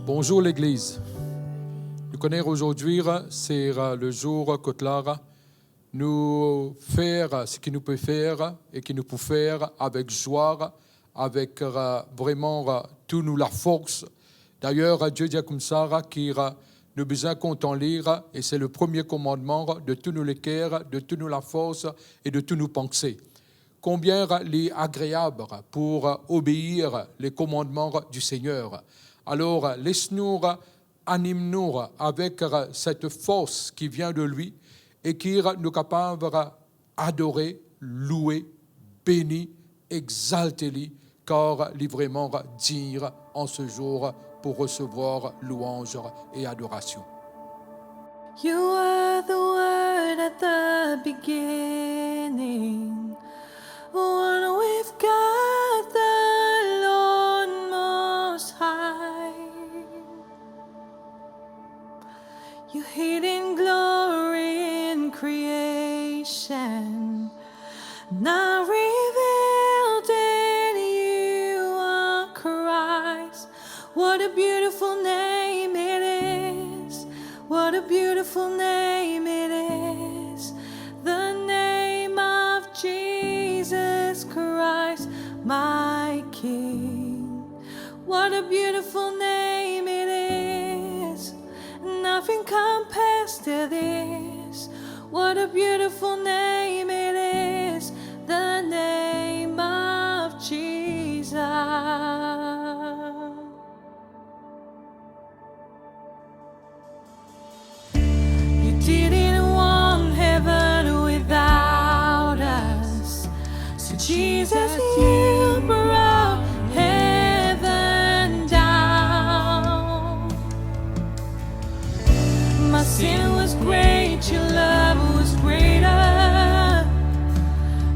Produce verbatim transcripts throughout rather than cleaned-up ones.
Bonzour legliz. Nou kone azordi, se, eh, le zour kot la, nou fer, eh, seki nou pe fer e ki nou pou fer avek zwa, avek, eh, vreman, eh, tou nou lafors. Dayer, eh, Die dir koumsa, eh, ki, eh, nou bizin kontan li, eh, e se le premie komannman, eh, de tou nou leker, eh, de tou nou lafors e de tou nou panse. Konbien li agreab pou obeir le komannman di Segner. Alor, les nou anim nou avek set fors ki vinn de li e ki nou kapav adore, loue, beni, exalte li, kar li vreman dir an se zour pou resevwar louanz e adorasion. You were the Word at the beginning, one with God the Lord Most High. Your hidden glory in creation, now revealed in you, our Christ. What a beautiful name it is. What a beautiful name it is. The name of Jesus Christ, my King. What a beautiful name it is. Nothing compares to this. What a beautiful name it is, the name of Jesus. You didn't want heaven without us. So Jesus, you brought heaven down. My sin was great, your love was greater.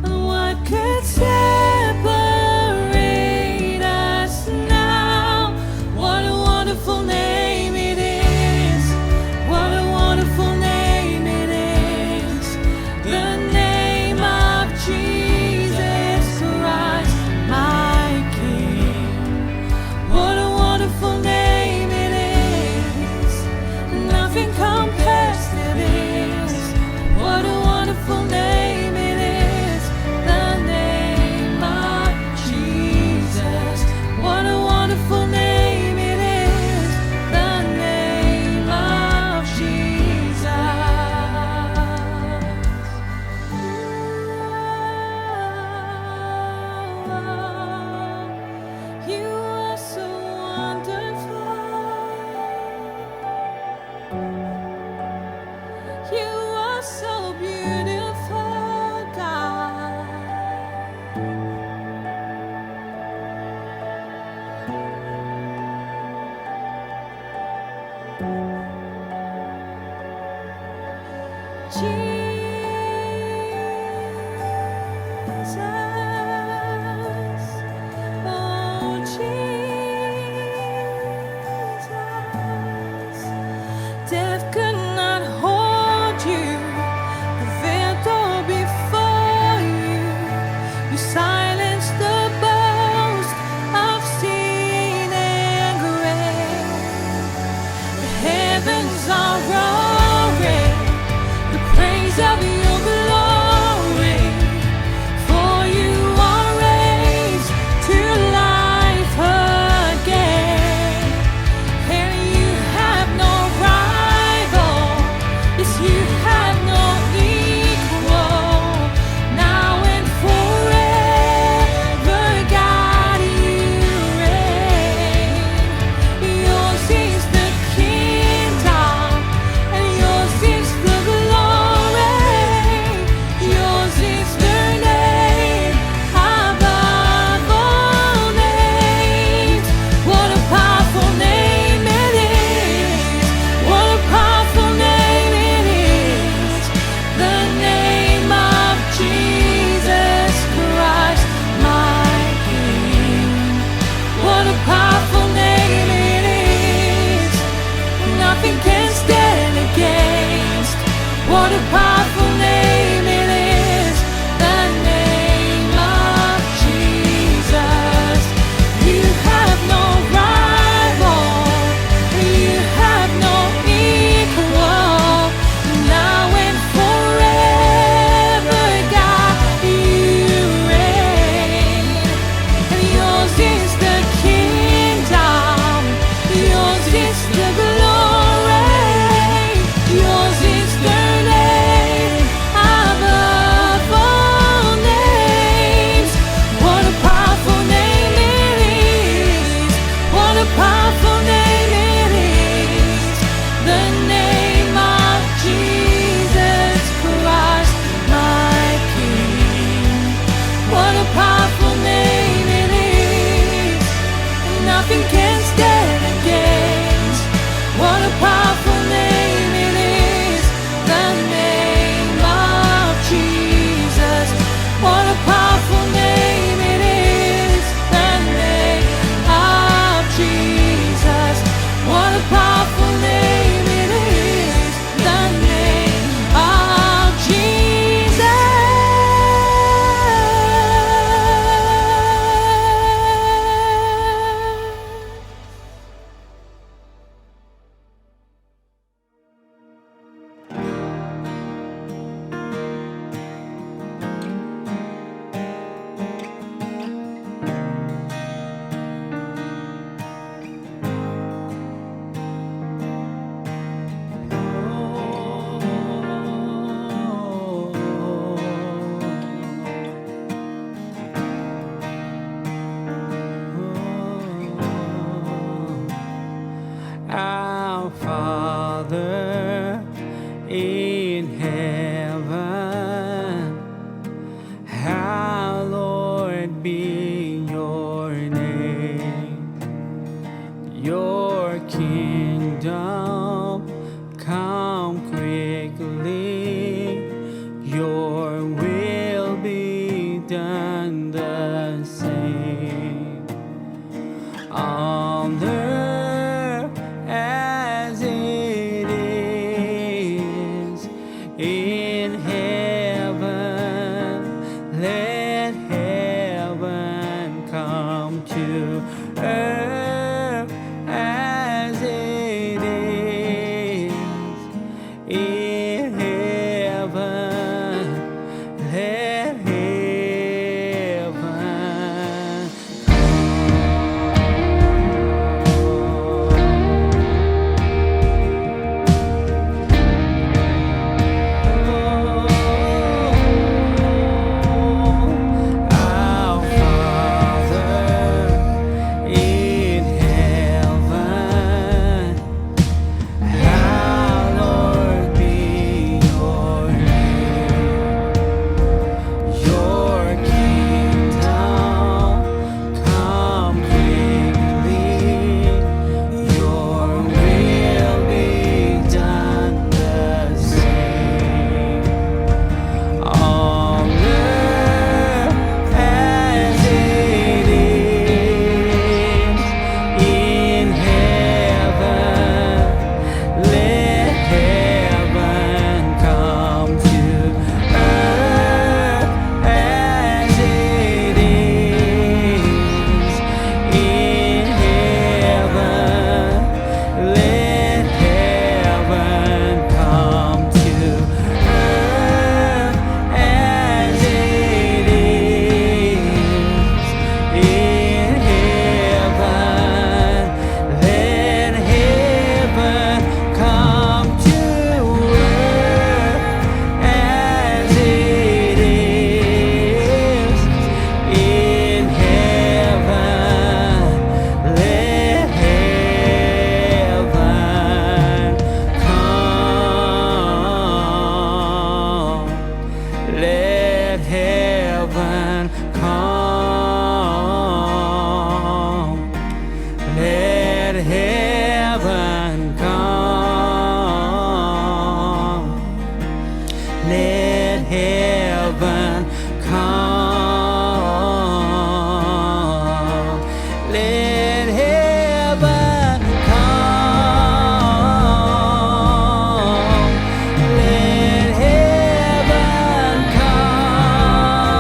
And what could separate us now? What a wonderful name it is. What a wonderful name it is. The name of Jesus Christ, my King. What a wonderful name it is. Nothing compares to this. What a wonderful name it is. The name of Jesus. What a wonderful name it is. The name of Jesus. You are so wonderful. You are so beautiful, God. Jesus, oh Jesus, death could not hold you, the veil tore before you, you silenced the boast of sin and grave. The heavens are roaring, the praise Father in heaven, hallowed be your name. Your kingdom come quickly, your will be done the same on earth as it is in heaven. Let heaven come to earth as it is in heaven. Let heaven Our Father in heaven, hallowed be your name. Your kingdom come quickly, your will be done the same on earth as it is in heaven. Let heaven come to earth as it is in heaven. Let heaven come to earth as it is in heaven. Let heaven come to earth as it is in heaven. Let heaven come. Let heaven come. Let heaven come. Let heaven come. Let heaven come. Let heaven come.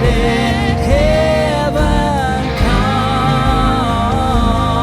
Let heaven come.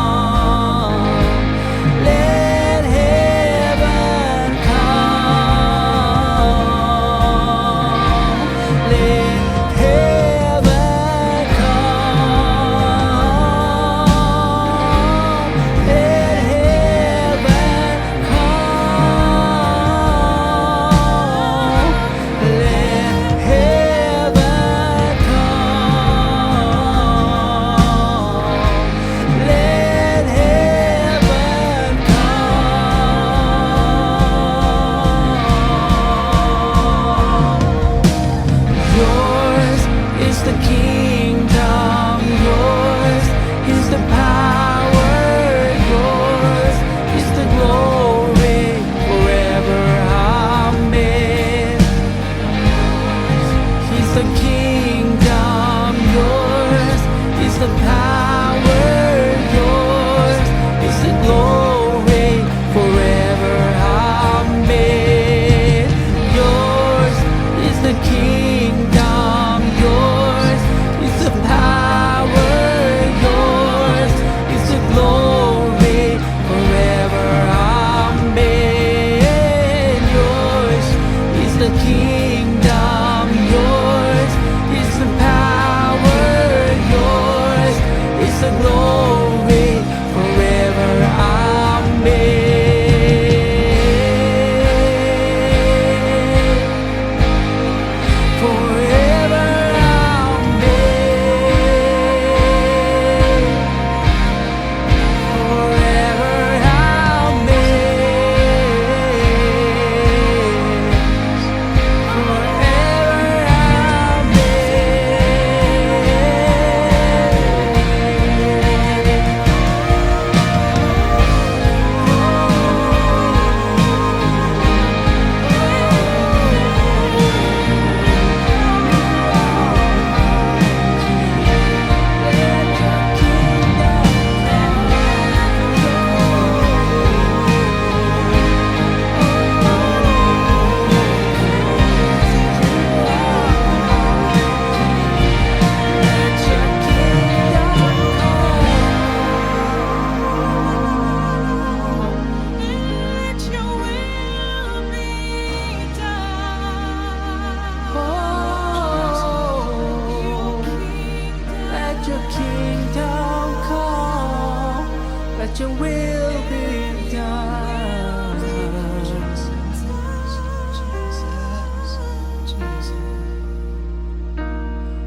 Your will be done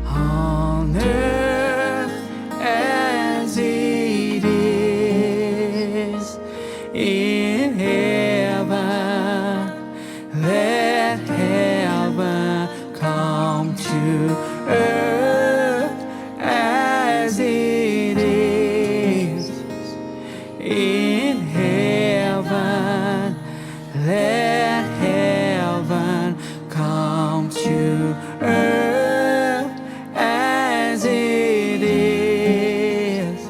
on earth as it is in heaven. Let heaven come to earth as it is in heaven. Let heaven come to earth as it is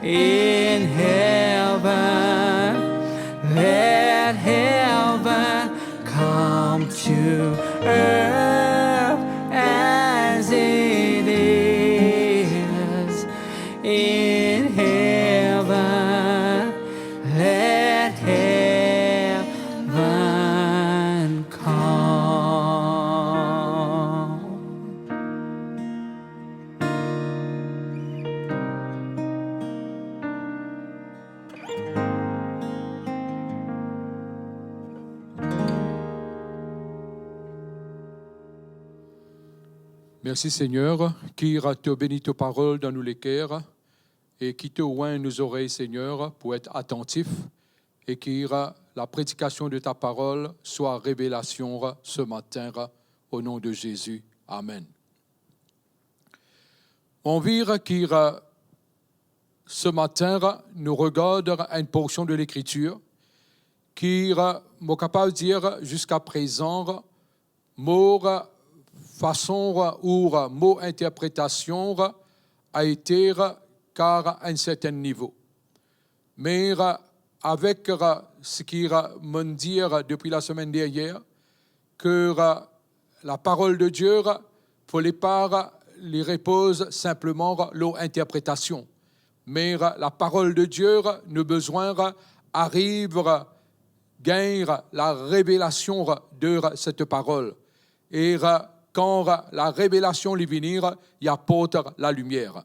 in heaven. Let heaven come to earth as it is in heaven. Let heaven come. Mersi, Segner, ki to beni to parol dan nou leker e ki to winn nou zorey, Segner, pou et atantif e ki lapredikasion de ta parol swa revelasion se matin, o non de Zezi. Amen. Mo anvi ki se matin nou regard enn porsion de Lekritir ki, mo kapav dir, ziska prezan, mo fason ou mo interpretasion a ete ka enn sertenn nivo. Me avek seki mo'nn dir depi lasemenn dernie, ke laparol de Die, fode pa li repoz sinpleman lor interpretasion. Me laparol de Die, nou bizin ariv gagn larevelasion de set parol. E kan larevelasion li vini, li aport lalimier.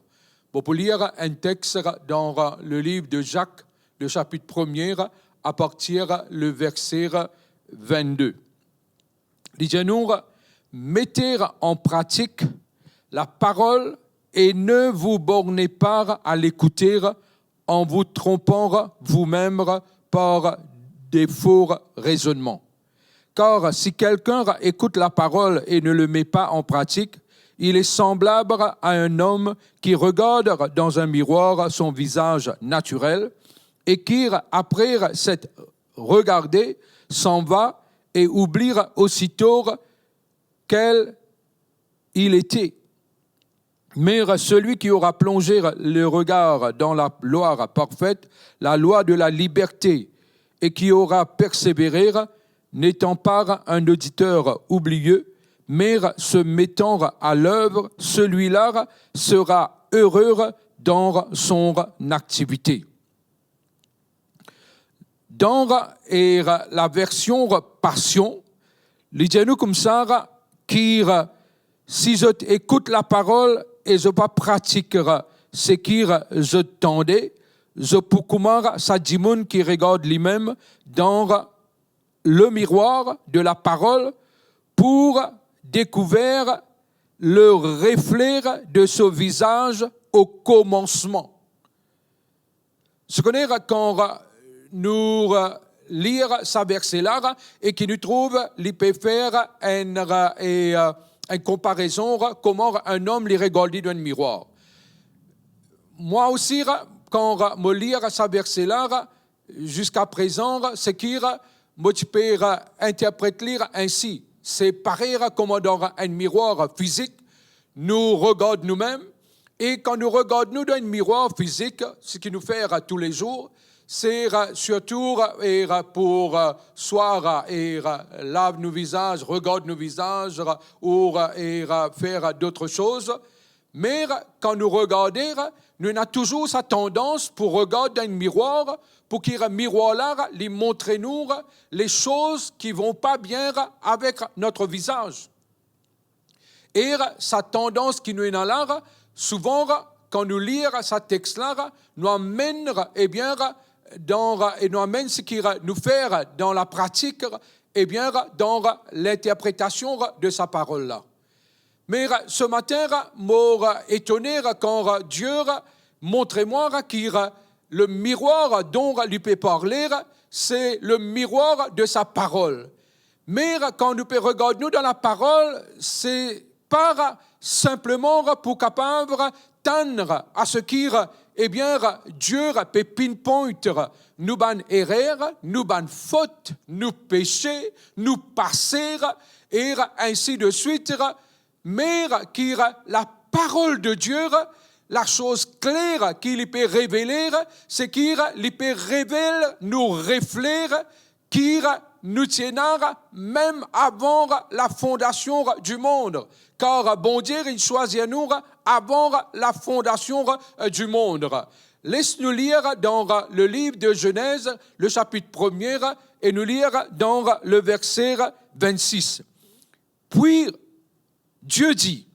Mo pou lir enn text dan le liv de Zak, le sapit premie, apartir le verse vennde. Li dir nou, mettez en pratique la parole et ne vous bornez pas à l'écouter en vous trompant vous-même par de faux raisonnements. Car si quelqu'un écoute la parole et ne le met pas en pratique, il est semblable à un homme qui regarde dans un miroir son visage naturel et qui, après s'être regardé, s'en va et oublie aussitôt quel il était. Mais celui qui aura plongé le regard dans la loi parfaite, la loi de la liberté, et qui aura persévéré, n'étant pas un auditeur oublieux, mais se mettant à l'œuvre, celui-là sera heureux dans son activité. Dan, e, laversion Passion, li dir nou koumsa ki, si zot ekout laparol e zot pa pratik seki zot tande, zot pou kouma sa dimoun ki regard limem dan le miroir de la parole pour découvrir le reflet de son visage au commencement. Ou kone, kan nou lir sa verse la e ki nou trouv li pe fer enn, e, enn konparezon kouma enn om li regard li dan enn mirwar. Mwa osi, kan mo lir sa verse la, ziska prezan, seki mo ti pe interpret li ensi. Se parey kouma dan enn mirwar fizik, nou regard noumem, e kan nou regard nou dan enn mirwar fizik, seki nou fer toulezour, se sirtou, e, pou, swa, e, lav nou vizaz, regard nou vizaz, ou, e, fer dot soz. Me kan nou regarde, nou ena touzour sa tandans pou regard dan enn mirwar, pou ki mirwar la, li montre nou les choses qui vont pas bien avec notre visage. E sa tandans ki nou ena la, souvan, Kan nou lir sa text la, nou amenn, ebien, dan, e nou amenn seki nou fer dan lapratik, ebien, dan linterpretasion de sa parol la. Me se matin, mo etone kan Die montre mwa ki le mirwar dont li pe parle, se le mirwar de sa parol. Me kan nou pe regard nou dan laparol, se pa sinpleman pou kapav tann a seki, ebien, Die pe pinpoint nou bann erer, nou bann fot, nou pese, nou pase, e ainsi de suite. Me ki laparol de Die, lasoz kler ki li pe revele, seki li pe revel nou refle ki nou ti ena mem avan lafondasion dimond, kar Bondie inn swazir nou avan lafondasion dimond. Les nou lir dan le liv de Zenez, le sapit premie, e nou lir dan le verse vennsis. Puis Dieu dit,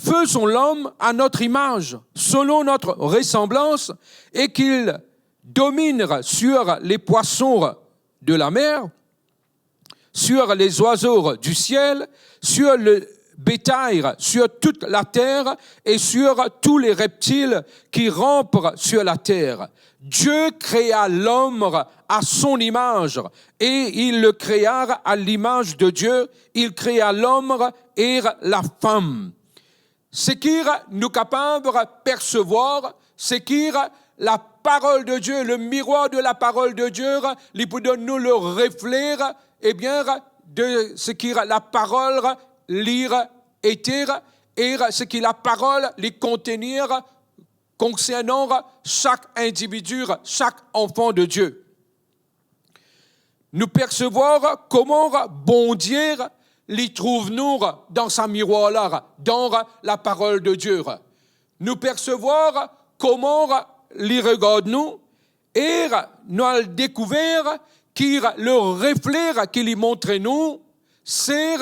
faisons l'homme à notre image, selon notre ressemblance, et qu'il domine sur les poissons de la mer, sur les oiseaux du ciel, sur le bétail, sur toute la terre et sur tous les reptiles qui rampent sur la terre. Dieu créa l'homme à son image et il le créa à l'image de Dieu, il créa l'homme et la femme. Seki nou kapav persevwar, seki laparol de Die, le mirwar de laparol de Die, li pou donn nou le refle, ebien, de seki laparol li ete e seki laparol li kontenir konsernan sak individi, sak anfan de Die. Nou persevwar kouma Bondie li trouv nou dan sa mirwar la, dan laparol de Die. Nou persevwar kouma li regard nou e nou al dekouver ki le refle ki li montre nou, se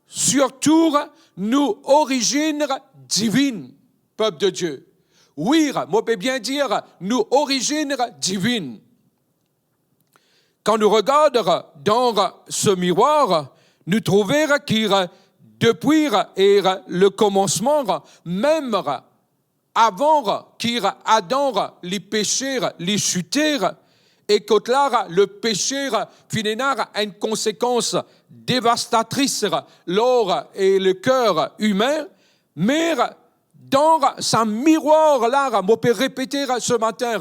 sirtou nou orizinn divinn, pep de Die. Wi, mo pe bien dir, nou orizinn divinn. Kan nou regard dan se mirwar, nou trouve ki depi e le komansman, mem avan ki Adam li pese, li site, e kot la le pese finn ena enn konsekans devastatris lor e le ker imin, me dan sa mirwar la, mo pe repete se matin,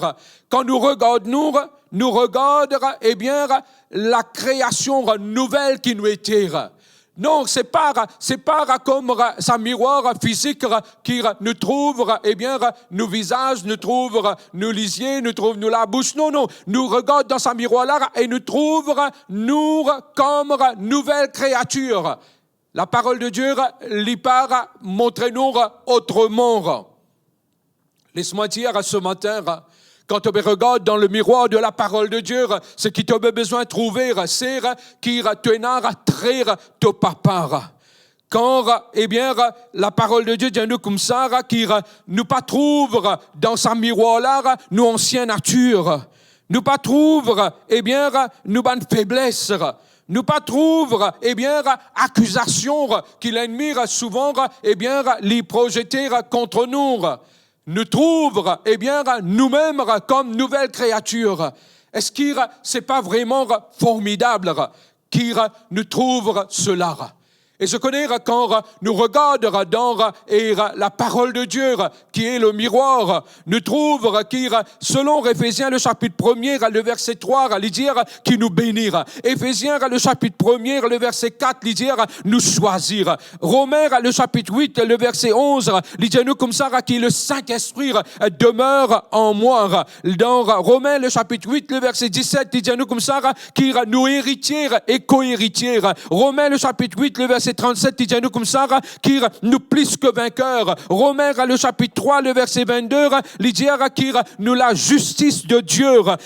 kan nou regard nou, nou regard, ebien, lakreasion nouvel ki nou ete. Non, se pa, se pa kom sa mirwar fizik ki nou trouv, ebien, nou vizaz, nou trouv nou lizie, nou trouv nou labous. Non, non, nou regard dan sa mirwar la e nou trouv nou kom nouvel kreatir. Laparol de Die, li pa montre nou otreman. Les mwa dir se matin, kan to pe regard dan le mirwar de laparol de Die, seki to pe bizin trouve, se ki to ena tre to papa. Kan, ebien, laparol de Die dir nou koumsa ki nou pa trouv dan sa mirwar la nou ansien natir. Nou pa trouv, ebien, nou bann febles. Nou pa trouv, ebien, akizasion ki lennmi souvan, ebien, li prozete kont nou. Nou trouv, ebien, noumem kom nouvel kreatir. Eski se pa vreman formidab ki nou trouv sela? E zot kone, kan nou regard dan, e, laparol de Die, ki e le mirwar, nou trouv ki, selon Efezien, le sapit premie, le verse trwa, li dir ki nou beni. Efezien, le sapit premie, le verse kat, li dir nou swazir. Romin, le sapit wit, le verse onz, li dir nou koumsa ki le Sint-Espri demeure en moi. Dan Romin, le sapit wit, le verse diset, li dir nou koumsa ki nou eritie e koeritie. Romin, le sapit wit, le verse verse trannset, li dir nou koumsa ki nou plis ke vinker. Romin, le sapit trwa, le verse vennde, li dir ki nou lazistis de Die.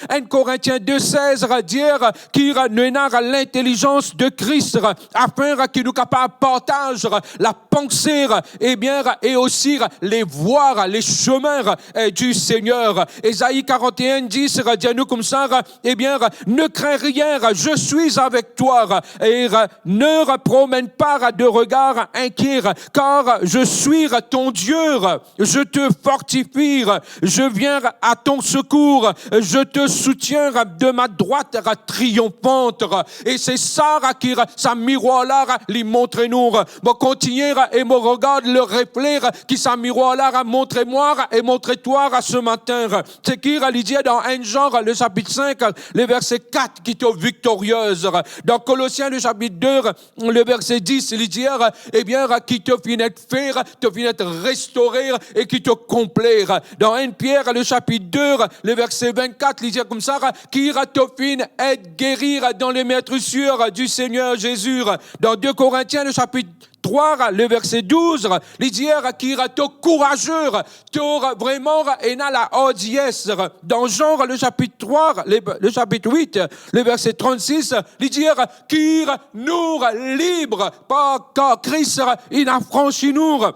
Enn Korintien de sez dir ki nou ena lintelizans de Kris, afin ki nou kapav partaz lapanse, ebien, e osi lavwa, le semin, eh, du Seigneur. Ezayi karant-e-enn dis dir nou koumsa, ebien, ne crains rien, je suis avec toi, et ne promène pas de regard inquiet, car je suis ton Dieu, je te fortifie, je viens à ton secours, je te soutiens de ma droite triomphante. E se sa ki sa mirwar la li montre nou. Mo kontigne e mo regard le refle ki sa mirwar la montre mwa e montre twa se matin. Seki li dir dan Enn Jan, le sapit sink, le verse kat, ki to viktoriez. Dan Kolosien, le sapit de, le verse dis, li dir, ebien, ki to finn et fer, to finn et restore e ki to konple. Dan Enn Pier, le sapit de, le verse vennkat, li dir koumsa, ki to finn et geri dan le mertrisir du Seigneur Jésus. Dan de Korintien, le sapit trwa, le verse douz, li dir ki to kouraze, to vreman ena laardies. Dan Zan, le sapit trwa, le, le sapit wit, le verse trannsis, li dir ki nou lib par, kar Kris inn afransi nou.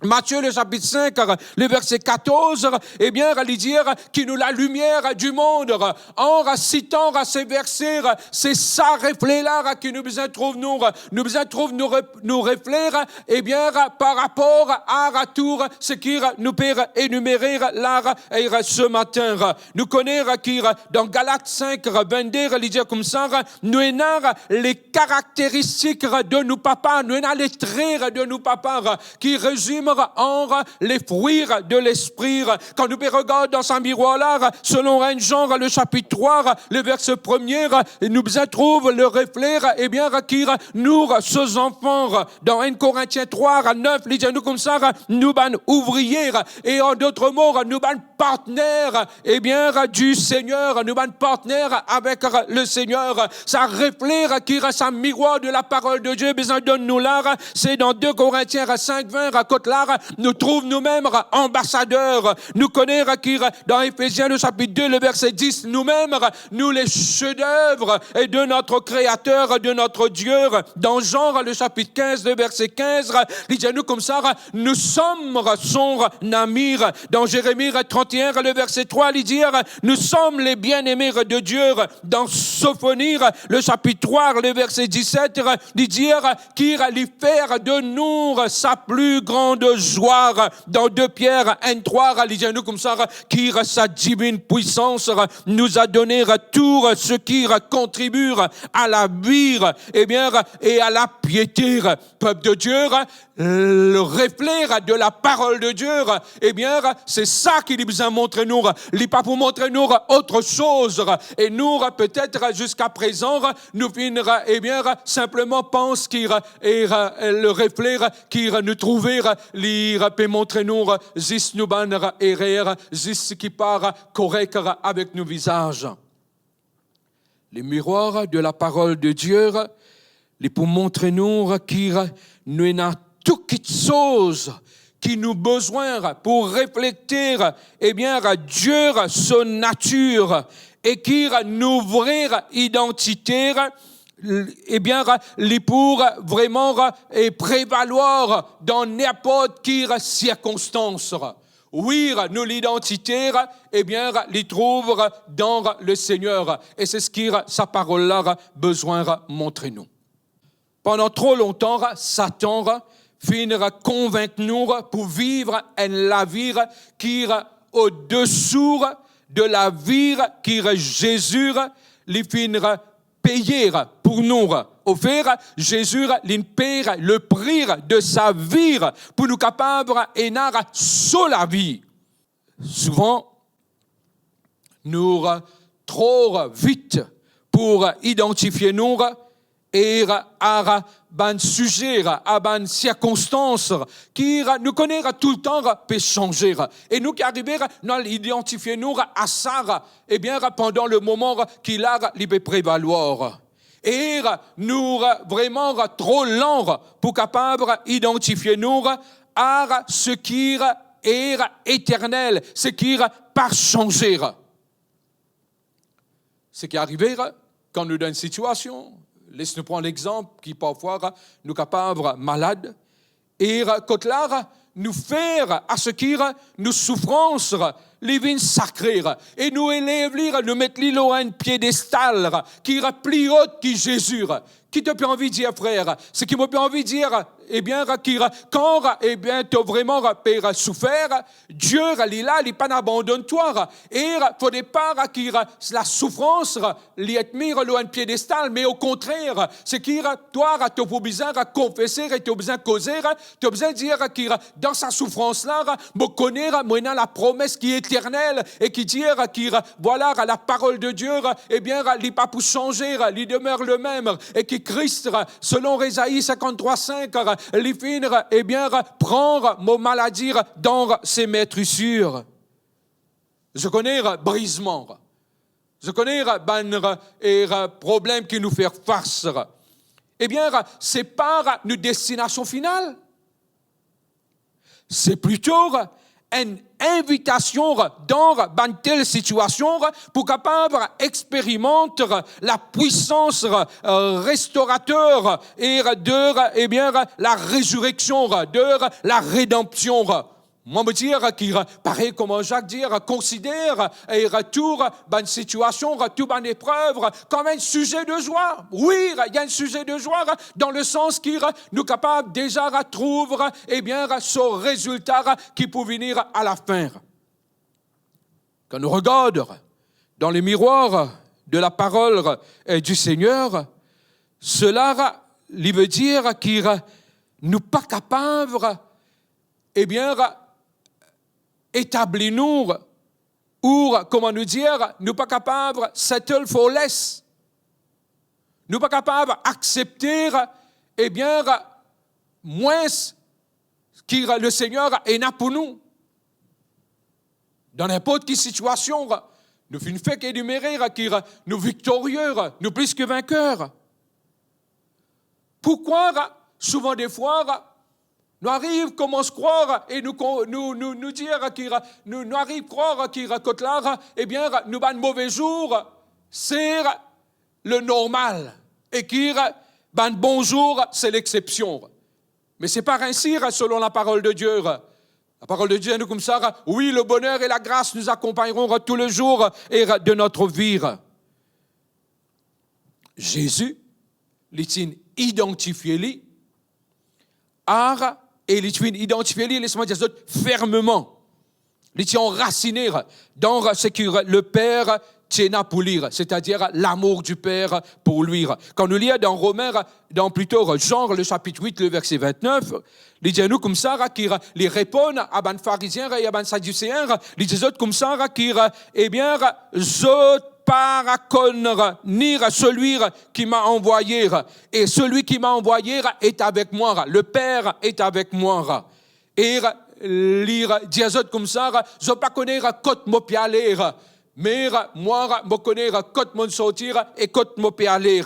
Matie, le sapit sink, le verse katorz, ebien, li dir ki nou lalimier du mond. An sitan se verse, se sa refle la ki nou bizin trouv nou. Nou bizin trouv nou re-, nou refle, ebien, par rapor a tou seki nou pe enimere la, e se matin. Nou kone ki dan Galat sink vennde, li dir koumsa, nou ena le karakteristik de nou Papa, nou ena le tre de nou Papa, ki rezime an le fwi de Lespri. Kan nou pe regard dan sa mirwar la, selon Enn Zan, le sapit trwa, le verse premie, nou bizin trouv le refle, ebien, ki nou so zanfan. Dan Enn Korintien trwa nef, li dir nou koumsa, nou bann ouvrie, e an dot mo, nou bann partner, ebien, du Seigneur, nou bann partner avek le Seigneur. Sa refle ki sa mirwar de la parole de Dieu bizin donn nou la, se dan de Korintien sink vin, kot la nou trouv noumem anbasader. Nou kone ki dan Efezien, le sapit de, le verse dis, noumem nou le chef-d'œuvre de notre Créateur, de notre Dieu. Dan Zan, le sapit kinz, le verse kinz, li dir nou koumsa, nous sommes son ami. Dan Zeremi trant-e-enn, le verse trwa, li dir, nous sommes les bien-aimés de Dieu. Dan Sofoni, le sapit trwa, le verse diset, li dir ki li fer de nou sa pli gran zwa. Dan de Pier enn trwa, li dir nou koumsa ki sa divine puissance nous a donné tout ce qui contribue à la vie, ebien, et à la piété. Pep de Die, le refle de la parole de Dieu, ebien, se sa ki li bizin montre nou. Li pa pou montre nou autre chose. E nou, petet, ziska prezan, nou finn, ebien, sinpleman panse ki, e, le refle ki nou trouve, li pe montre nou zis nou bann erer, zis ki pa korek avek nou vizaz. Le mirwar de la parole de Dieu, li pou montre nou ki nou ena tou kitsoz ki nou bizin pou reflekte, ebien, Die so natir, e ki nou vre idantite, ebien, li pou vreman, e, prevalwar dan ninport ki sirkonstans. Wi, nou lidantite, ebien, li trouv dan le Seigneur. E se seki sa parol la bizin montre nou. Pandan tro lontan, Satan finn konvink nou pou viv enn lavi ki odesou de lavi ki Zezi li finn peye pou nou. Anfet, Zezi linn pey le pri de sa vi pou nou kapav ena so lavi. Souvan, nou tro vit pou idantifie nou e a bann size, a bann sirkonstans ki nou kone toultan pe sanze. E nou ki arive, nou al idantifie nou a sa, ebien, pandan le moman ki la, li pe prevalwar. E nou vreman tro lan pou kapav idantifie nou a seki eternel, seki pa sanze. Seki arive kan nou dan enn sitiasion, les nou pran lexanp ki parfwa nou kapav malad, e kot la nou fer a seki nou soufrans li vinn sakre, e nou elev li, nou met li lor enn piedestal ki pli ot ki Zezi. Ki to pe anvi dir, frer? Seki mo pe anvi dir, ebien, ki kan, ebien, to vreman pe soufer, Die li la, li pa'nn abandonn twa. E fode pa ki lasoufrans li et met lor enn piedestal, me okontrer, seki twa to pou bizin konfese e to bizin koze, to bizin dir ki dan sa soufrans la, mo kone mo ena lapromes ki eternel e ki dir ki vwala, laparol de Die, ebien, li pa pou sanze, li demer lemem, e ki Kris, selon Ezai sinkant-trwa sink, li finn, ebien, pran mo maladi dan se mertrisir. Zot kone brizman, zot kone bann, e, problem ki nou fer fas. Ebien, se pa nou destinasion final. Se plito enn invitasion dan bann tel sitiasion pou kapav experimant lapwisans, e, restorater e de, ebien, larezireksion, de laredanpsion. Mwa, mo dir ki, parey kouma Zak dir, konsider, e, tou bann sitiasion, tou bann eprev, kom enn size de zwa. Wi, ena enn size de zwa, dan lesans ki nou kapav deza trouv, ebien, so rezilta ki pou vini alafin. Kan nou regard dan le mirwar de laparol, e, di Segner, sela li ve dir ki nou pa kapav, ebien, etabli nou, ou, kouma nou dir, nou pa kapav settle for less. Nou pa kapav aksepte, ebien, mwins ki Lesegner ena pou nou. Dan ninport ki sitiasion, nou finn fek enimere ki nou viktorie, nou plis ki vinker. Poukwa souvan defwa nou ariv koumans krwar e nou kon-, nou, nou, nou dir ki nou, nou ariv krwar ki kot la, ebien, nou bann move zour se le normal e ki bann bon zour se lexsepsion. Me se pa ensi selon laparol de Die. Laparol de Die dir nou koumsa, wi, le bonheur et la grâce nous accompagneront tous les jours et de notre vie. Zezi, li ti idantifie li a, e li ti idantifie li, les mwa dir zot, fermeman. Li ti anrasine dan seki le Per ti ena pou li, setadir lamour du Per pou li. Kan nou lir dan Romin, dan plito Jean, le chapitre huit, le verset vingt-neuf, li dir nou koumsa ki li reponn a bann Farizien e a bann Sadiseen, li dir zot koumsa ki, ebien, zot pa rekonn ni celui qui m'a envoyé, et celui qui m'a envoyé est avec moi, le Père est avec moi. E li dir zot koumsa, zot pa kone kot mo pe ale, me mwa mo kone kot mo sorti e kot mo pe ale.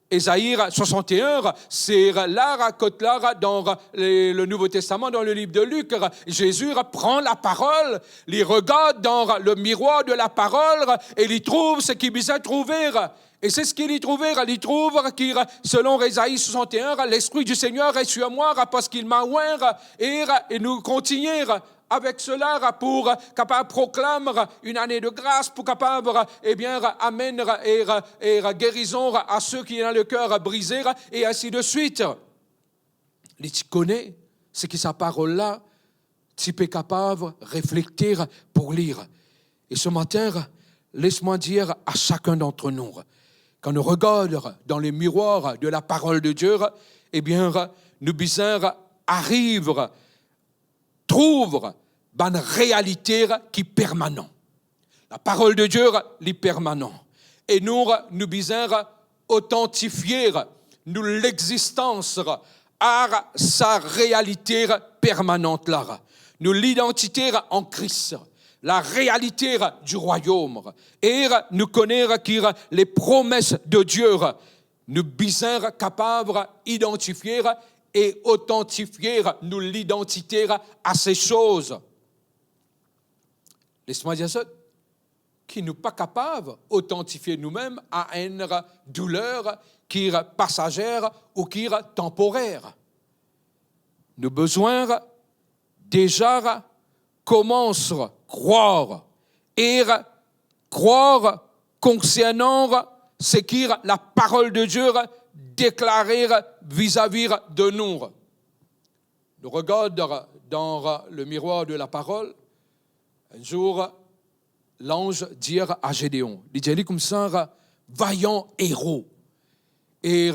Ezai swasant-e-enn, se la kot la dan le, le Nouveau Testament, dan le liv de Lik, Zezi pran laparol, li regard dan le mirwar de laparol e li trouv seki bizin trouve. E se seki li trouve, li trouv ki, selon Ezai swasant-e-enn, l'Esprit du Seigneur est sur moi parce qu'il m'a oint, e, e nou kontigne avek sela pou kapav proklam une année de grâce, pou kapav, ebien, amenn e, e gerizon a seki ena le ker brize, e ainsi de suite. Li ti kone seki sa parol la ti pe kapav reflekte pou li. E ce matin, les mwa dir a chacun d'entre nous, kan nou regard dan le mirwar de laparol de Die, ebien, nou bizin ariv trouv bann realite ki permanan. Laparol de Die, li permanan. E nou, nou bizin otantifie nou lexistans a sa realite permanant la. Nou lidantite an Kris, la réalité du royaume. E nou kone ki les promesses de Dieu, nou bizin kapav idantifie e otantifie nou lidantite a se soz. Les mwa dir zot ki nou pa kapav otantifie noumem a enn douler ki pasaze ou ki tanporer. Nou bizin deza koumans krwar, e krwar konsernan seki Laparol de Die deklare vizavi de nou. Nou regard dan le mirwar de Laparol, enn zour, lanz dir a Zedeon, li dir li koumsa, vayan ero. E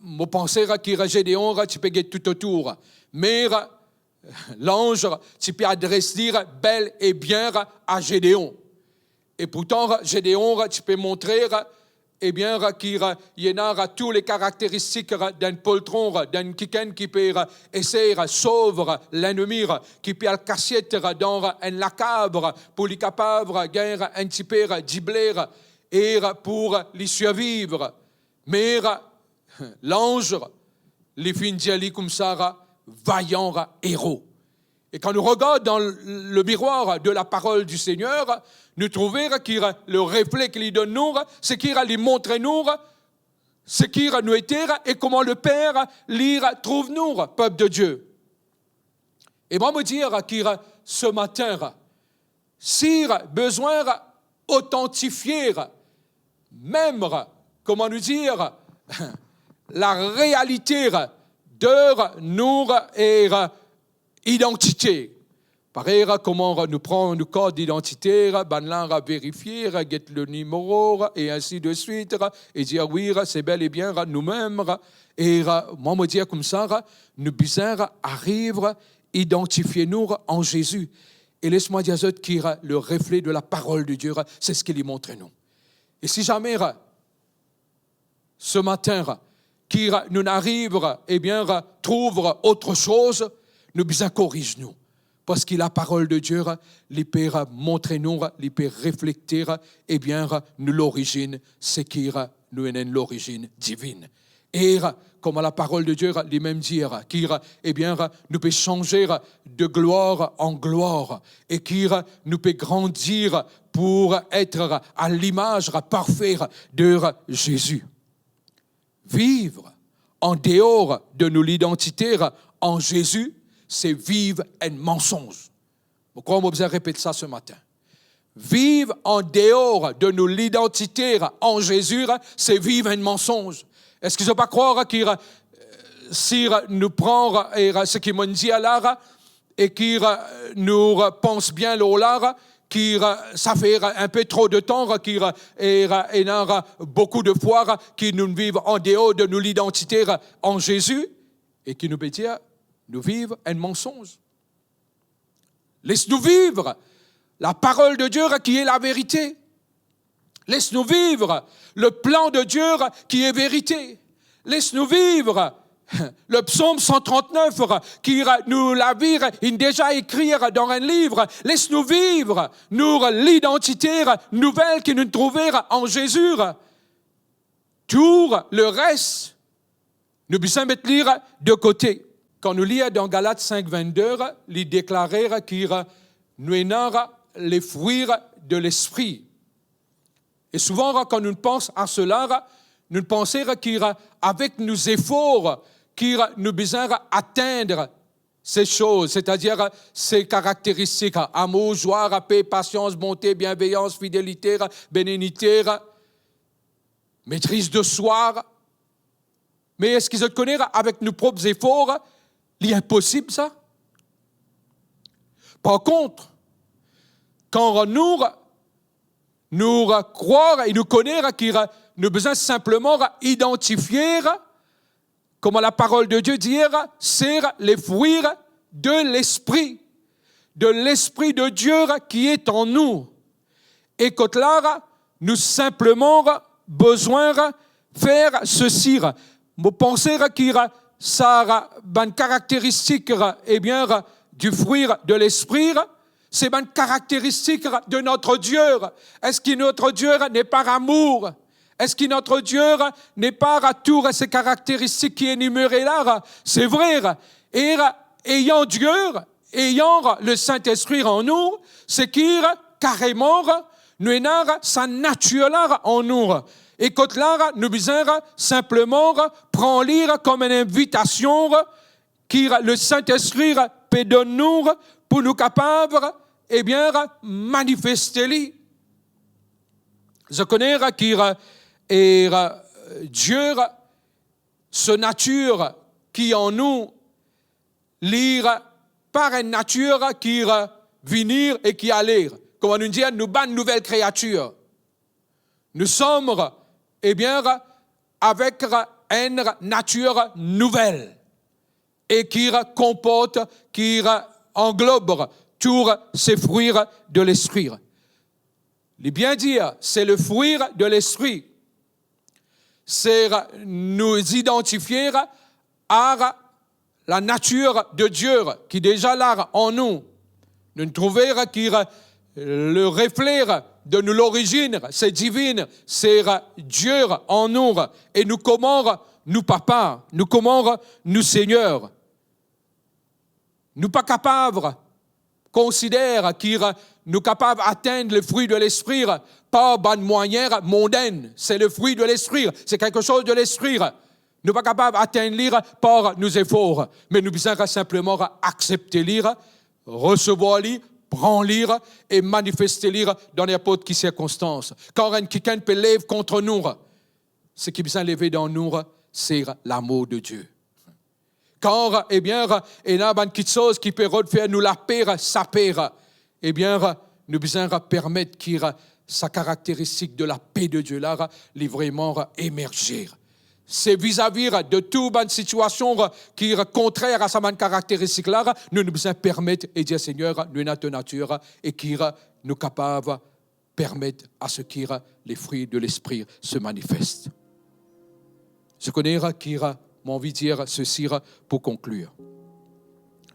mo panse ki Zedeon ti pe get toutotour, me lanz ti pe adres li bel e bien a Zedeon. E pourtan, Zedeon ti pe montre, ebien, ki ena tou le karakteristik d'enn poltron, d'enn kikenn ki pe esey sov lennmi, ki pe al kasiet dan enn lakav pou li kapav gagn enn tipe dible e pou li sirviv. Me lanz, li finn dir li koumsa, vayan ero. E kan nou regard dan le mirwar de Laparol di Segner, nou trouve ki le refle ki li donn nou, seki li montre nou seki nou ete e kouma Leper li trouv nou, pep de Die. E mwa, mo dir ki se matin, si bizin otantifie mem, kouma nou dir, larealite de nou e idantite. Parey kouma nou pran nou kart didantite, bannla verifie, get le nimero, e ainsi de suite, e dir, wi, se bel e bien noumem. E mwa, mo dir koumsa, nou bizin ariv idantifie nou an Zezi. E les mwa dir zot ki le refle de Laparol de Die, se seki li montre nou. E si zame se matin ki nou ariv, ebien, trouv otre soz, nou bizin koriz nou. Parski Laparol de Die, li pe montre nou, li pe reflekte, ebien, nou lorizinn, seki nou ena enn lorizinn divinn. E kouma Laparol de Die limem dir, ki, ebien, nou pe sanze de glwar an glwar, e ki nou pe grandi pou et a limaz parfe de Zezi. Viv an deor de nou lidantite an Zezi, se viv enn mansonz. Mo krwar mo bizin repet sa se matin. Viv an deor de nou lidantite an Zezi, se viv enn mansonz. Eski zot pa krwar ki, eh, si nou pran, eh, seki mo dir la, e ki, eh, nou pans bien lor la, ki, eh, sa fer, eh, inpe tro de tan, ki, eh, e, eh, ena, eh, boukou de fwa, eh, ki nou viv an deor de nou lidantite, eh, an Zezi, e ki nou pe dir, nou viv enn mansonz. Les nou viv Laparol de Die ki e laverite. Les nou viv le plan de Die ki e verite. Les nou viv le psom san trantnef ki nou lavi inn deza ekrir dan enn liv. Les nou viv nou lidantite nouvel ki nou trouve an Zezi. Tou leres, nou bizin met li de kote. Kan nou lir dan Galat sink vennde, li deklare ki nou ena le fwi de Lespri. E souvan, kan nou pans a sela, nou panse ki avek nou zefor, ki nou bizin atenn se soz, setadir se karakteristik, amour, zwa, lape, pasians, bonte, bienveyans, fidelite, benignite, metriz de swa. Me eski zot kone, avek nou prop zefor, li inposib sa? Par kont, kan nou, nou krwar e nou kone ki nou bizin sinpleman idantifie, kouma Laparol de Die dir, se le fwi de Lespri, de Lespri de Die ki e an nou. E kot la, nou sinpleman bizin fer sesi. Mo panse ki sa bann karakteristik, ebien, du fruit de l'esprit, se bann karakteristik de notre Dieu. Est-ce que notre Dieu n'est pas amour? Est-ce que notre Dieu n'est pas à tous ces caractéristiques qui énumérées là? C'est vrai. Et ayant Dieu, ayant le Saint-Esprit en nous, c'est que carrément, nou ena sa natir la an nou. E kot la, nou bizin sinpleman pran li kouma enn invitasion ki le Saint-Esprit pe donn nou pou nou kapav, ebien, manifeste li. Zot kone ki, e, Dieu, so natir ki an nou, li pa enn natir ki vini e ki ale. Kouma nou dir, nou bann nouvel kreatir. Nous sommes, ebien, avek enn natir nouvel e ki konport, ki anglob tous ces fruits de l'esprit. Li bien dir, c'est le fruit de l'esprit. Se nou idantifie a la natir de Dieu ki deza la an nou. Nou trouve ki le refle de nou lorizinn, se divin, se Dieu an nou. E nou kouma nou papa, nou kouma nou Seigneur. Nou pa kapav konsidere ki nou kapav atenn le fruit de l'esprit par bann mwayin mondenn. Se le fruit de l'esprit, se quelque chose de l'esprit. Nou pa kapav atenn li par nou zefor, me nou bizin sinpleman aksepte li, resevwar li, pran li e manifeste li dan ninport ki sirkonstans. Kan enn kikenn pe lev kont nou, seki bizin leve dan nou, se lamour de Dieu. Kan, ebien, ena bann kiksoz ki pe rod fer nou laper, saper, ebien, nou bizin permet ki sa karakteristik de la paix de Dieu la, li vreman emerze. Se vizavi de tou bann sitiasion ki kontrer a sa bann karakteristik la, nou, nou bizin permet e dir, Seigneur, nou ena to natir e ki nou kapav permet a ce que les fruits de l'esprit se manifestent. Ce qu'on ira, kira, mo anvi dir sesi pour conclure,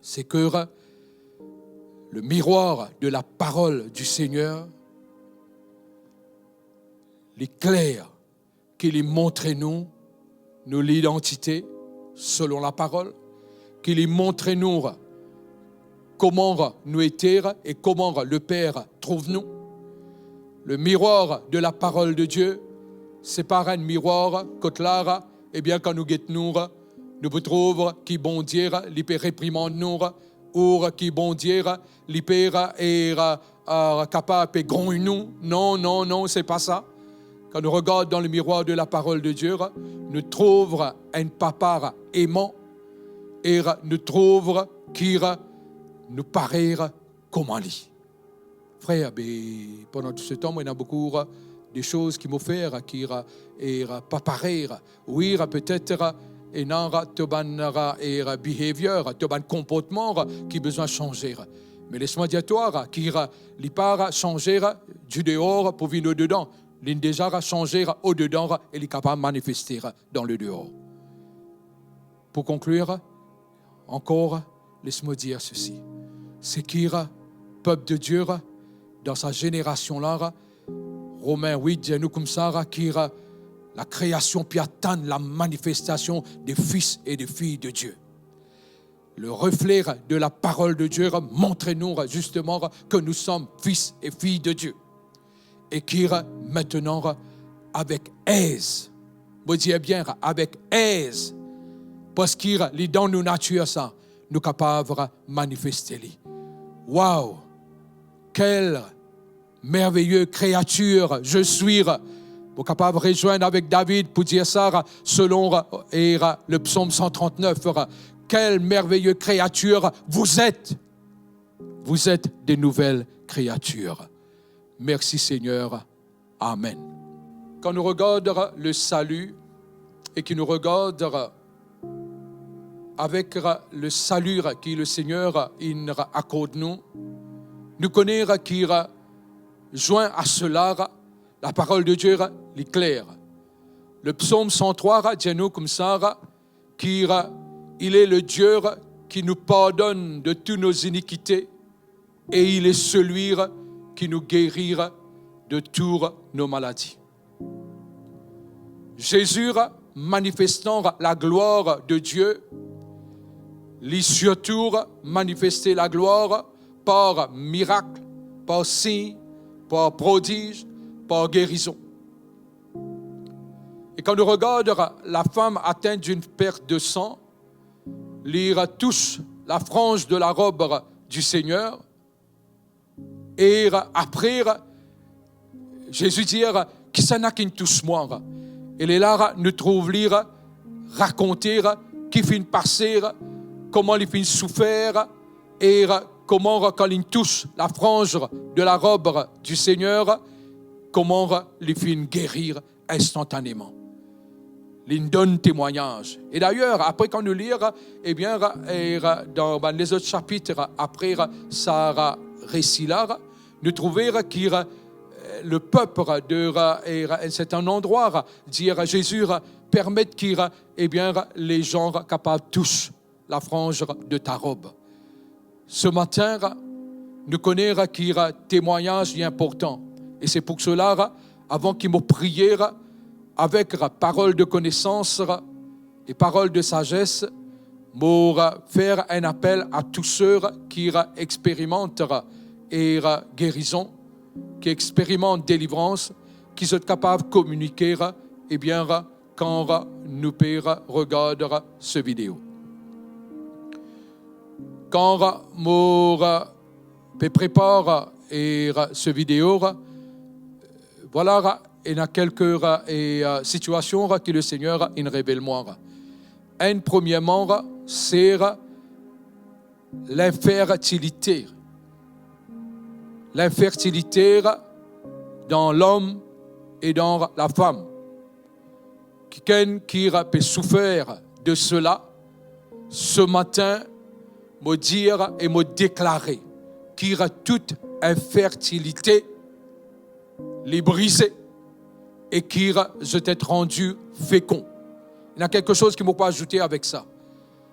c'est que le miroir de la parole du Seigneur, li kler, ki li montre nou nou lidantite selon laparol, ki li montre nou kouma nou ete e kouma Leper trouv nou. Le miroir de la parole de Dieu, se pa enn mirwar kot la, ebien, kan nou get nou, nou pou trouv ki Bondie, li pe reprimann nou, ou ki Bondie, li pe, e, e, kapav pe grogn nou. Non, non, non, se pa sa. Kan nou regard dan le miroir de la parole de Dieu, nou trouv enn papa eman e nou trouv ki nou parey kouma li. Frer, be, pandan tou se tan, mo ena boukou de soz ki mo fer ki, e, pa parey. Wi, petet ena to bann, e, behavior, to bann konportman ki bizin sanze. Me les mwa dir twa ki li pa sanze du dehors pou vinn o dedan. Li deza sanze o dedan e li kapav manifeste dan le dehor. Pou konklir, ankor, les mo dir sesi. Se ki pep de Dieu, dan sa zenerasion la, Romin wit dir nou koumsa ki la kreasion pe atann la manifestasion de fis e de fiy de Dieu. Le reflet de la parole de Dieu montre nou zisteman ke nou som fis e fiy de Dieu. E ki, aster, avek ez, mo dir bien, avek ez, parski li dan nou natir sa, nou kapav manifeste li. Waw! Quelle merveilleuse créature je suis! Mo kapav rezwenn avek David pou dir sa, selon, e, le psaume cent trente-neuf, quelle merveilleuse créature vous êtes! Vous êtes de nouvelles créatures. Merci Seigneur. Amen. Kan nou regard le salut e ki nou regard avek le salut ki le Seigneur inn akord nou, nou kone ki, zwin a sela, la parole de Dieu li kler. Le psaume cent trois dir nou koumsa, ki il est le Dieu qui nous pardonne de toutes nos iniquités et il est celui qui nous guérit de toutes nos maladies. Zezi manifestan laglwar de Die, li sirtou manifeste laglwar par mirak, par sign, par prodiz, par gerizon. E kan nou regard lafam atenn d'une perte de sang, li tous lafranz de larob di Segner, e apre, Zezi dir, "Kisannla ki'nn tous mwa?" E lerla nou trouv li rakonte ki finn pase, kouma li finn soufer, e kouma kan li'nn tous lafranz de larob di Segner, kouma li finn geri instantaneman. Li'nn donn temwagnaz. E dayer, apre kan nou lir, ebien, e dan bann lezot sapit, apre sa resi la, nou trouve ki, e, lepep de, e, enn sertin landrwa dir Zezi, "Permet ki, ebien, lezan kapav tous lafranz de ta rob." Se matin, nou kone ki temwagnaz li inportan. E se pou sela, avan ki mo priye avek parol de konesans e parol de sazes, mo fer enn apel a tou seki experimant e gerizon, ki experimant delivrans, ki zot kapav kominike, ebien, kan nou pe regard se video. Kan mo pe prepar e se video, vwala, ena kelke e sitiasion ki Lesegner inn revel mwa. Enn, premierman, se l'infertilité. L'infertilité dans l'homme et dans la femme. Kikenn ki pe soufer de sela, se matin, mo dir e mo deklare ki tout infertilite li brize e ki zot et randi fekon. Ena kelke soz ki mo pou azoute avek sa.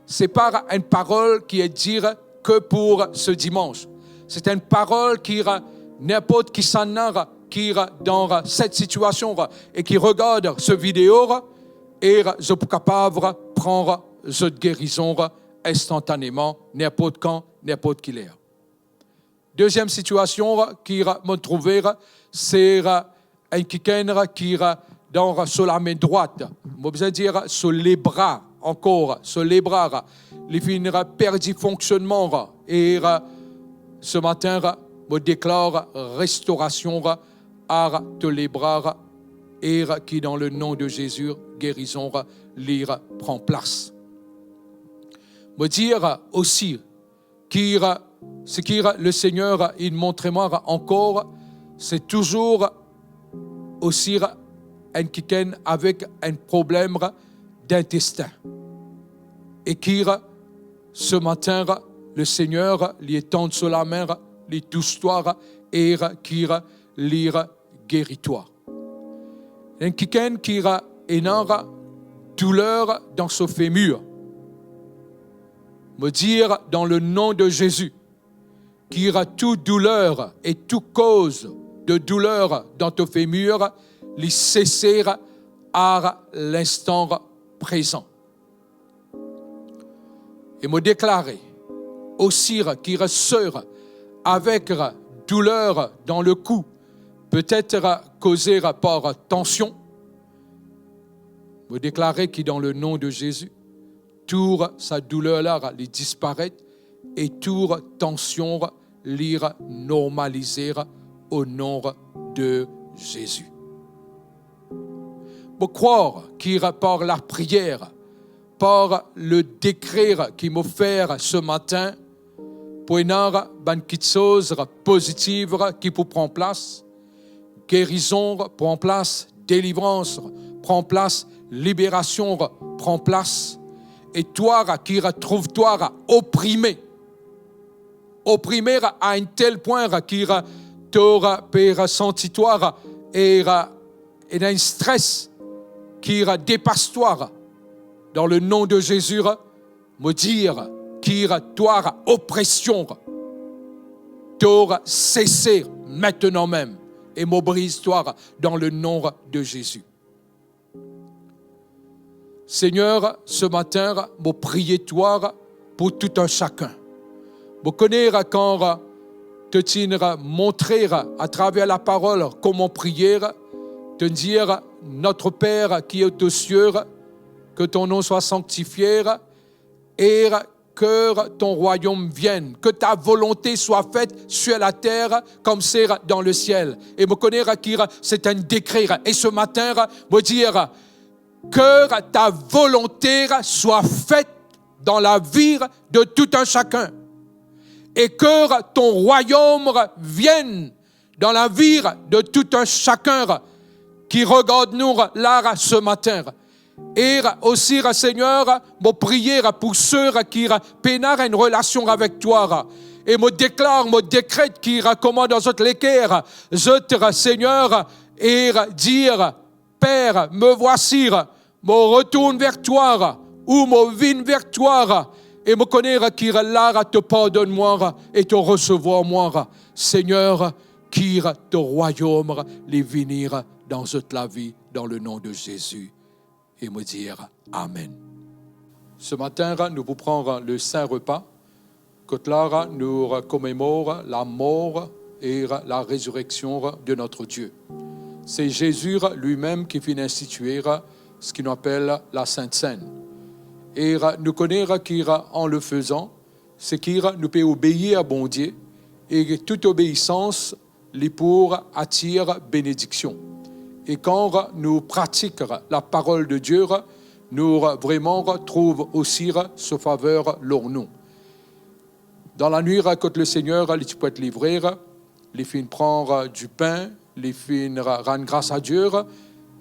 Se pa enn parol ki et dir ke pou se dimans. Se enn parol ki, ninport kisannla ki dan set sitiasion e ki regard se video, e zot pou kapav pran zot gerizon instantaneman, ninport kan, ninport ki ler. Deziem sitiasion ki mo trouve, se enn kikenn ki dan so lame drwat, mo bizin dir so lebra ankor, so lebra, li finn perdi fonksionnman, e se matin, mo deklar restorasion a to lebra, e ki dan le nom de Zezi, gerizon li pran plas. Mo dir osi ki seki Lesegner inn montre mwa ankor, se touzour osi enn kikenn avek enn problem dintestin. E ki se matin, Lesegner li etann so lame, li tous twa, e ki li geri twa. Enn kikenn ki ena douler dan so femir. Mo dir dan le nom de Zezi, ki tou douler e tou koz de douler dan to femir, li sese a linstan prezan. E mo deklare osi ki se avek douler dan le kou, petet koze par tansion, mo deklare ki dan le nom de Zezi, tou sa douler la li disparet e tou tansion li normalize o nom de Zezi. Mo krwar ki par lapriyer, par le dekre ki mo fer se matin, pou ena bann kiksoz pozitif ki pou pran plas, gerizon pran plas, delivrans pran plas, liberasion pran plas, e twa ki trouv twa oprime, oprime a enn tel pwin ki to pe santi twa e ena enn stres ki depas twa, dan le nom de Zezi, mo dir ki twa opresion to sese aster mem, e mo briz twa dan le nom de Zezi. Seigneur, ce matin, mo priye twa pour tout un chacun. Mo kone kan to ti montre atraver laparol kouma priye, to dir, Notre Père qui es aux cieux, que ton nom soit sanctifié, et que ton royaume vienne, que ta volonté soit faite sur la terre comme c'est dans le ciel. E mo kone ki se enn dekre. E ce matin, mo dir, que ta volonté soit faite dans la vie de tout un chacun. Et que ton royaume vienne dans la vie de tout un chacun qui regarde nous là ce matin. E osi, Seigneur, mo priye pour ceux qui pena une relation avec toi. E mo deklar, mo dekret ki kouma dan zot leker, zot, Seigneur, e dir, Père, me voici, mo retourn ver twa, ou mo vinn ver twa, e mo kone ki la to pardonn mwa e to resevwar mwa. Seigneur, ki to royaume li vini dan zot lavi, dans le nom de Jésus. E mo dir, Amen. Ce matin, nou pou pran le Saint Repas. Kot la nou komemorer la mor e la rezireksion de notre Dieu. C'est Jésus lui-même qui vient instituer ce qui nous appelle la Sainte Cène. E nou kone ki, en le faisant, se ki nou pe obeir a Bondie, e tout obeisans li pou atir benediksion. E kan nou pratik la parole de Dieu, nou vreman trouv osi so faver lor nou. Dan lanwit kot le Seigneur li ti pou et livre, li finn pran dipin, li finn rann gras a Dieu,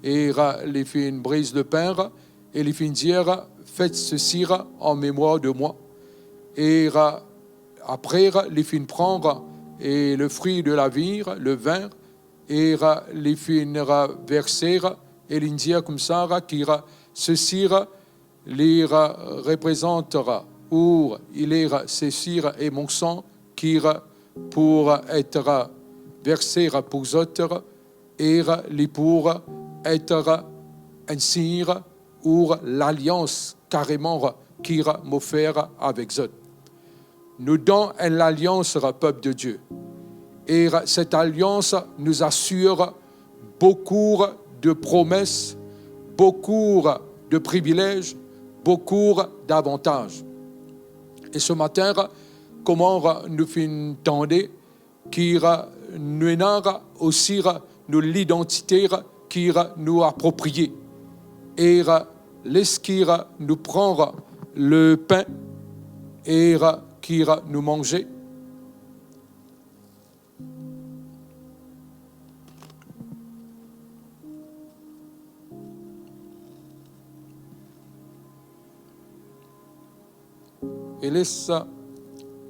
e li finn briz lepin, e li finn dir, Faites ceci en mémoire de moi. E apre, li finn pran e le fri de la vin, le vin, e li finn verse, e li dir koumsa ki ceci li reprezant, ou il est, ceci est mon sang qui pour être versé pour zot, e li pou et enn sign ou lalians kareman ki mo fer avek zot. Nou dan enn lalians, peuple de Dieu. Et cette alliance nous assure beaucoup de promesses, beaucoup de privilèges, beaucoup d'avantages. E ce matin, kouma nou finn tande, ki nou ena osi nou lidantite ki nou aproprie. E les ki nou pran lepin e ki nou manze. E les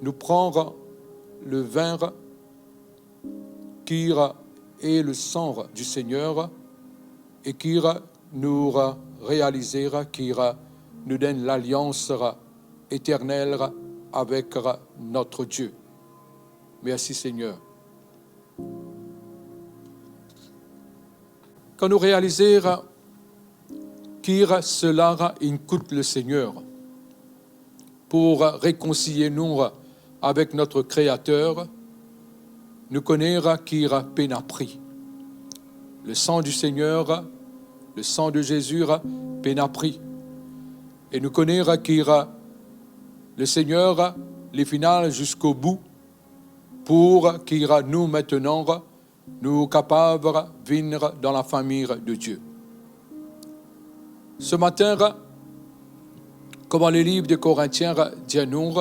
nou pran lepin ki est le sang du Seigneur e ki nou realize ki nou dan lalians eternel avek notre Dieu. Mersi, Seigneur. Kan nou realize ki cela inn kout le Seigneur pour réconcilier nous avec notre Créateur, nou kone ki pena pri. Le sang du Seigneur, le sang de Jésus pena pri. E nou kone ki le Seigneur li finn al ziska bou pour ki nou, maintenant, nou kapav vinn dan lafami de Dieu. Ce matin, kouma le liv de Korintien dir nou,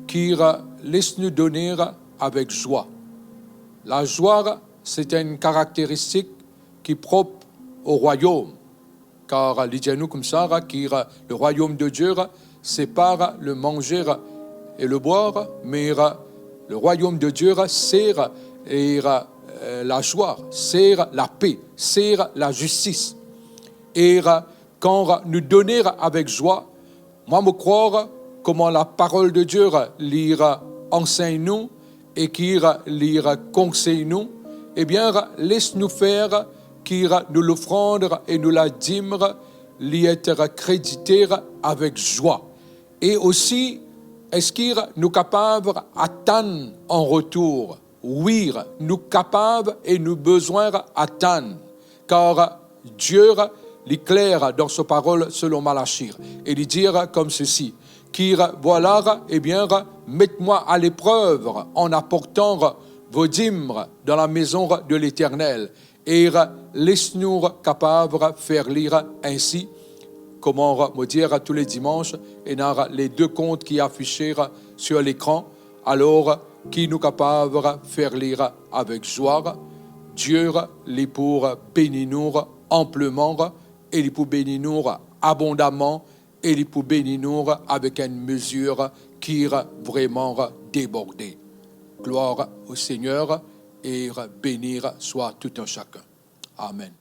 ki les nou done avek zwa. Lazwa, se enn karakteristik ki prop o rwayom. Kar li dir nou koumsa ki le royaume de Dieu, se pa le manze e le bwar, me le royaume de Dieu, se, e, lazwa, se lape, se lazistis. E kan nou done avek zwa, mwa mo krwar kouma laparol de Dieu li ansegn nou, e ki li konsey nou, ebien, les nou fer ki nou lofrand e nou ladim li et kredite avek zwa. E osi, eski nou kapav atann an retour? Wi, nou kapav e nou bizin atann, kar Die, li kler dan so parol selon Malachi, e li dir kouma sesi, ki vwala, ebien, met mwa a leprev an aportan vo dim dan lamezon de Leternel, e les nou kapav fer li ensi, kouma mo dir tou le dimans, ena le de kont ki afise sir lekran, alor ki nou kapav fer li avek zwa. Die, li pou beni nou anpleman, e li pou beni nou abondaman, e li pou beni nou avek enn mezir ki vreman deborde. Glwar o Segner, e beni swa tou enn sakenn. Amen.